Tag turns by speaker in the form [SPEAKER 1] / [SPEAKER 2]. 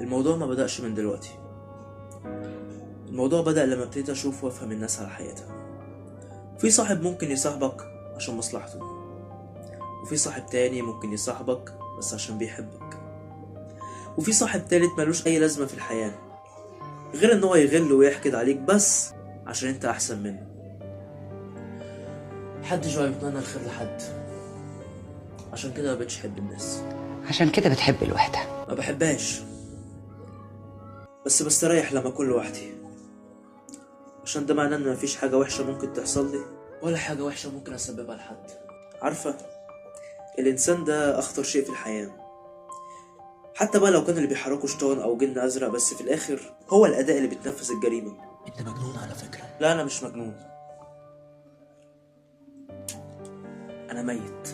[SPEAKER 1] الموضوع ما بدأش من دلوقتي، الموضوع بدأ لما ابتديت أشوف وأفهم الناس على حقيقتها. في صاحب ممكن يصاحبك عشان مصلحته، وفي صاحب تاني ممكن يصاحبك بس عشان بيحبك، وفي صاحب تالت ملوش أي لازمة في الحياة غير إن هو يغل ويحقد عليك بس عشان أنت أحسن منه. محدش بقى بيتمنى الخير لحد، عشان كده مبقتش أحب الناس.
[SPEAKER 2] عشان كده بتحب الوحدة.
[SPEAKER 1] ما بحبهاش، بس بستريح لما أكون لوحدي، عشان ده معناه إن مفيش حاجة وحشة ممكن تحصل لي ولا حاجة وحشة ممكن أسببها لحد. عارفة الإنسان ده أخطر شيء في الحياة، حتى بقى لو كان اللي بيحركه شيطان أو جن أزرق، بس في الآخر هو الأداء اللي بتنفذ الجريمة. أنت مجنون على فكرة. لا أنا مش مجنون، أنا ميت.